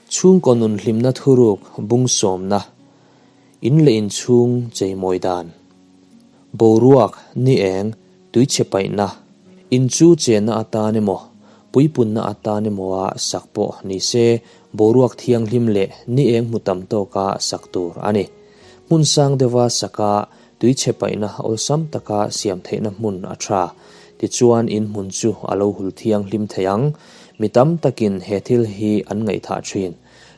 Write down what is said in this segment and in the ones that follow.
Chhungkaw nun hlimna thuruk bung sawmna, in leh inchhung cheimawi dan, boruak, ni eng, tuichhe paihna, in chu chenna atan emaw, puipunna atan emawa sak pawh ni se boruak thianghlim leh ni eng hmu tam tawka sak tur a ni. Hmun sang deuha saka tuichhe paihna awlsam taka siam theihna hmun a tha. Tichuan in hmun chu a lo hul thianghlim thei ang. Mi tam takin he thil hi an ngaihthah thin.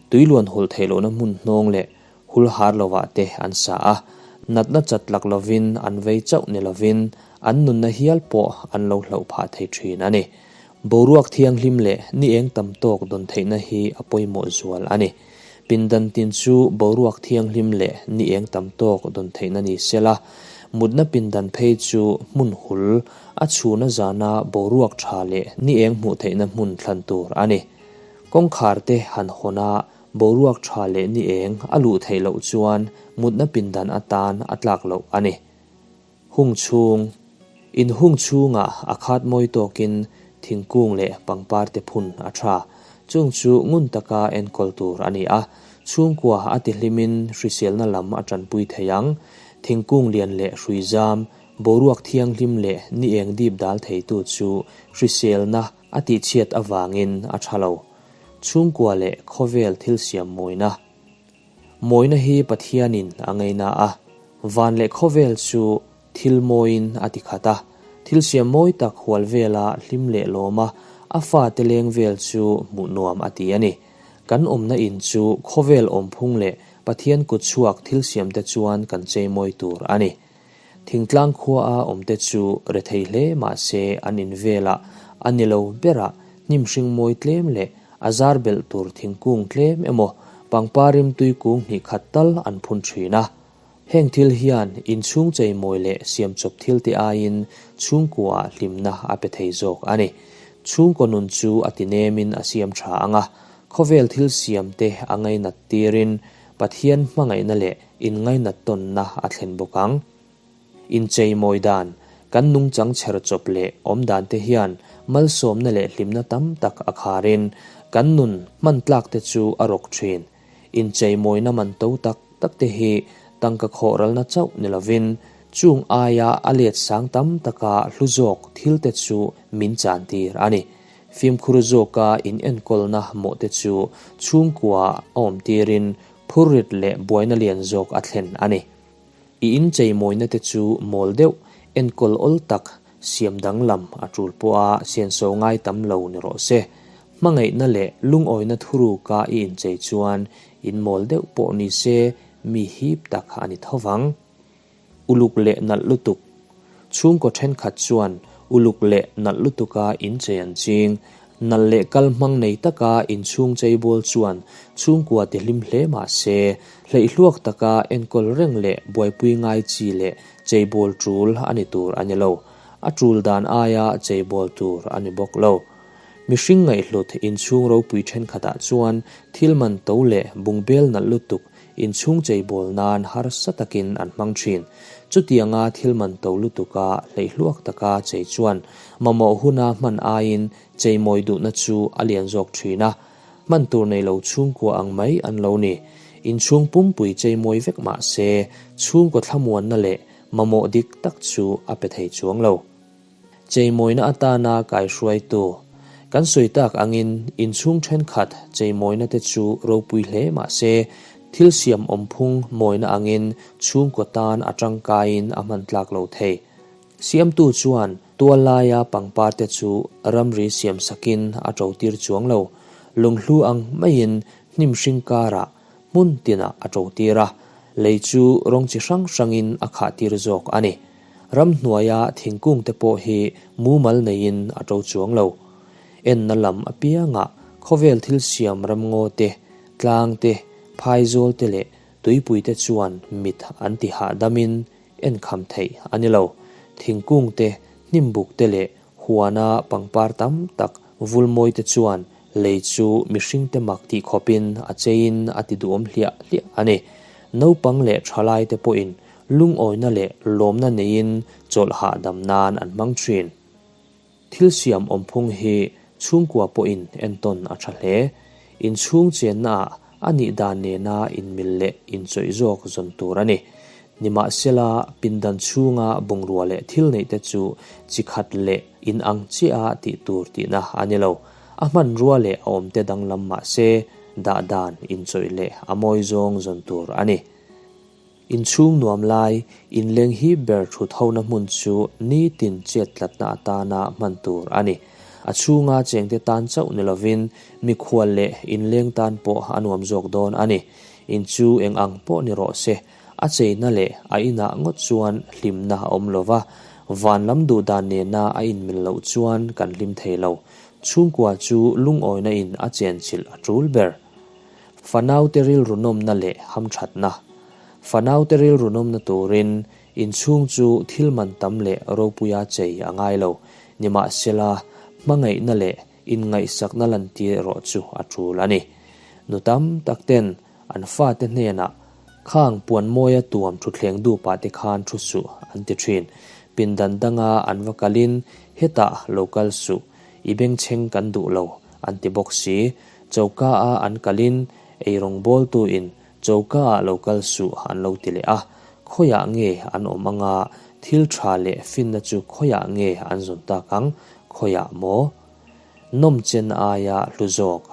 Tui luan hul theih lohna hmun hnawng leh hul har lovah te an sa a. Natna chat lak lovin an vei chauh ni lovin an nunna hial pawh an lo hlauh phah thei thin a ni. Boruak thianghlim leh ni eng tam tawk dawn theihna hi a pawimawh zual a ni. Pindan tin chu boruak thianghlim leh ni eng tam tawk dawn theihna ni sela, mutna pindan phei chu hmun hul, a chhuna zana boruak tha leh ni eng hmuh theihna hmun thlan tur a ni. Kawngkhar te han hawn a, boruak tha leh ni eng a luh theih loh chuan mutna pindan atan a tlak loh a ni. Hung chhung, In hung chhungah a khat mawi tawkin thingkung leh pangpar te phun a tha. Chung chu ngun taka enkawl tur a ni a, chhungkua a tihlimin hriselna lam a tanpui thei ang. Thingkung lian leh hrui zam, boruak thianghlim leh ni eng dip dal theitu chu hriselna a tihchhiat avangin a tha lo. Chhungkua leh khawvel thil siam mawina. Mawina hi Pathianin a ngaina a, van leh khawvel chu thil mawiin a ti khat a. Thil siam mawi tak hual vela hlim leh lawma a fate leng vel chu hmuh nuam a ti a ni. Kan awmna in chu khawvel awmphung leh Pathian kut chhuak thil siamte chuan kan chei mawi tur a ni. Thingtlang khuaa awmte chu rethei hle mah se an in velah a ni lo berah hnim hring mawi tlem leh a zar belh tur thingkung tlem emaw pangpar rimtui kung hnih khat tal an phun thin a. Heng thil hian inchhung cheimawi leh siamchawp thil te aiin chhungkuaah hlimna a pe thei zawk a ni. Chhungkaw nun chu a ti nemin a siam tha ang a, khawvel thil siam te a ngainat tirin Pathian hmangaihna leh inngainat tawnna a thlen bawk ang. Incheimawi dan, kan nungchang chher chawp leh awm dan te hian malsawmna leh hlimna tam tak a kharin kan nun hman tlak te chu a rawk thin. Incheimawina man to tak tak te hi tangka khawh ralna chauh ni lovin chung aia a let sang tam taka hlu zawk thil te chu min chan tir a ni. Fimkhur zawka in enkawlna mawh te chu chhungkua a awm tirin phurrit leh buaina lian zawk a thlen a ni. I incheimawina te chu mawl deuh, enkawl awl tak, siam danglam a tul pawha sianso ngai tam lo ni rawh se. Hmangaihna leh lungawina thuruka i inchei chuan in mawl deuh pawh ni se mi hip tak a ni tho vang. Uluk leh nalh lutuk. Chhungkaw thenkhat chuan uluk leh nalh lutuka inchei an ching. Nalh leh kal hmang nei taka inchhung cheibawl chuan chhungkua ti hlim hle mah se, hleihluak taka enkawl reng leh buaipui ngai chi leh cheibawl tul a ni tur a ni lo. A tul dan aia cheibawl tur a ni bawk lo. Mihring ngaihhlut inchhung ropui thenkhatah chuan thil man to leh bungbel nalh lutuk Inchhung cheibawl nan harsa takin an hmang thin. Chutianga thil man to lutuka hleihluak taka chei chuan mamawh huna hman aiin cheimawi duhna chu a lian zawk thin a. Hman tur nei lo chhungkua ang mai an lo ni. Inchhung pumpui cheimawi vek mah se chhungkaw thlamuanna leh mamawh dik tak chu a pe thei chuang lo. Cheimawina atana kaihruaitu kan sawi tak angin inchhung thenkhat cheimawina te chu ropui hle mah se, thil siam awmphung mawina angin chhungkaw tan a tangkaiin a hman tlak lo thei. Siamtu chuan tual laia pangpar te chu ramri siam sakin a to tir chuang lo, lunghlu ang maiin hnim hring karah hmun tinah a to tir a, lei chu rawng chi hrang hrangin a khah tir zawk a ni. Ramhnuaia thingkung te pawh hi mumal neiin a to chuang lo. Enna lam apiangah khawvel thil siam ramngaw te, tlang te, phaizawl te leh tuipui te chuan mit an ti hahdamin enkham theih a ni lo. Thingkung te, hnimbuk te leh huana pangpar tam tak vulmawi te chuan lei chu mihringte mak tih khawpin a cheiin a ti duhawm hliah hliah a ni. Naupang leh thalai te pawhin Lungawina leh lawmna neiin chawlh hahdam nan an hmang thin. Thil siam awmphung hi chhungkua pawhin entawn a tha hle. Inchhung chennaah a nih dan nena inmil leh inchawih zawk zawn tur a ni. Nimahsela, pindan chhunga bungrua leh thil neihte chu chi khat leh inang chiah a tih tur tihna a ni lo. A hmanrua leh a awmte danglam mah se, dah dan inchawih leh a mawi zawng zawn tur a ni. Inchhung nuam lai, inleng hip ber thut hona hmun chu nitin chet tlatna atana hman tur a ni. A chhunga chengte tan chauh ni lovin mikhual leh inleng tan pawh a nuam zawk dawn a ni. In chu eng ang pawh ni rawh se, a cheina leh a inah ngawt chuan hlimna a awm lova, van lam duh dan nena a inmil loh chuan kan hlim thei lo. Chhungkua chu lungawina in a chenchilh a tul ber. Fanaute rilru nawmna leh hamthatna. Fanaute rilru nawmna turin inchhung chu thil man tam leh ropuia chei a ngai lo. Nimahsela, hmangaihna leh inngaihsakna lantir erawh chu a tul a ni. Nu tam tak ten an fate hnenah, Khang puan mawia tuam thutthleng dupah te khan thu suh, an ti thin. Pindan danga an va kalin, Hetah lo kal suh, i bengchheng kan duh lo, an ti bawk si. Choka a an kalin eirawng bawltuin choka ah lo kal suh an lo ti leh a, khawiah nge an awm anga thil tha leh finna chu khawiah nge an zawn tak ang, khawiah maw? Nawmchen aia hlu zawk.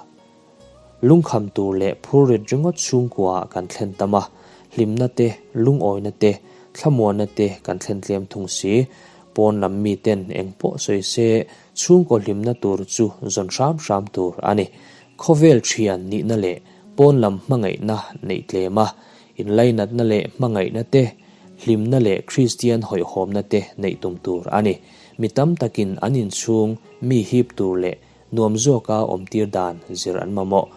Lungkham tur leh phurrit ringawt chhungkua ah kan thlen tam a, hlimna te, lungawina te, thlamuanna te kan thlen tlem thung si. Pawn lam miten eng pawh sawi se chhungkaw hlimna tur chu zawn hram hram tur a ni. Khawvel thian nihna leh pawn lam hmangaihna neih tlem a, inlainatna leh hmangaihna te, hlimna leh Kristian hawihhawmna te neih tum tur a ni. Mi tam takin an inchhung mi hip tur leh nuam zawka awmtir dan zir an mamawh.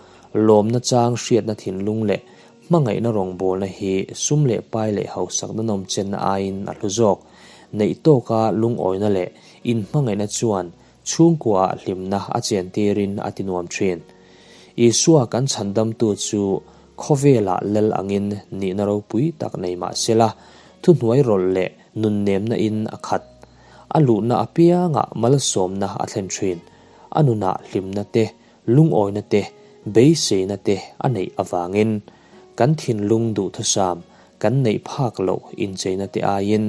Lawmna chang hriatna thinlung leh hmangaihna rawngbawlna hi sum leh pai leh hausakna nawmchenna aiin a hlu zawk. Neih tawka lungawina leh inhmangaihna chuan chhungkuaah hlimna a chentirin a tinuam thin. Isua kan chhandamtu chu khawvelah lal angin nihna ropui tak nei mah sela, thuhnuai rawlh leh nunnemna in a khat. A luhna apiangah malsawmna a thlen thin. A nunah hlimna te, lungawina te, beiseina te a neih avangin kan thinlung duhthusam kan neih phak loh incheina te aiin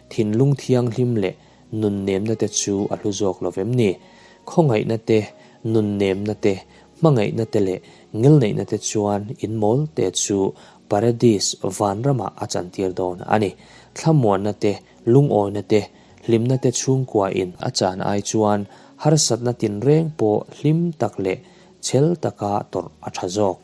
thinlung thianghlim leh nunnemna te chu a hlu zawk lo vem ni? Khawngaihna te, nunnemna te, hmangaihna te leh ngilneihna te chuan inmawl te chu Paradis vanramah a chantir dawn a ni. Thlamuanna te, Lungawina te, hlimna te chhungkua in a chan ai chuan harsatna tinreng pawh hlim tak leh chhel taka tawrh a tha zawk.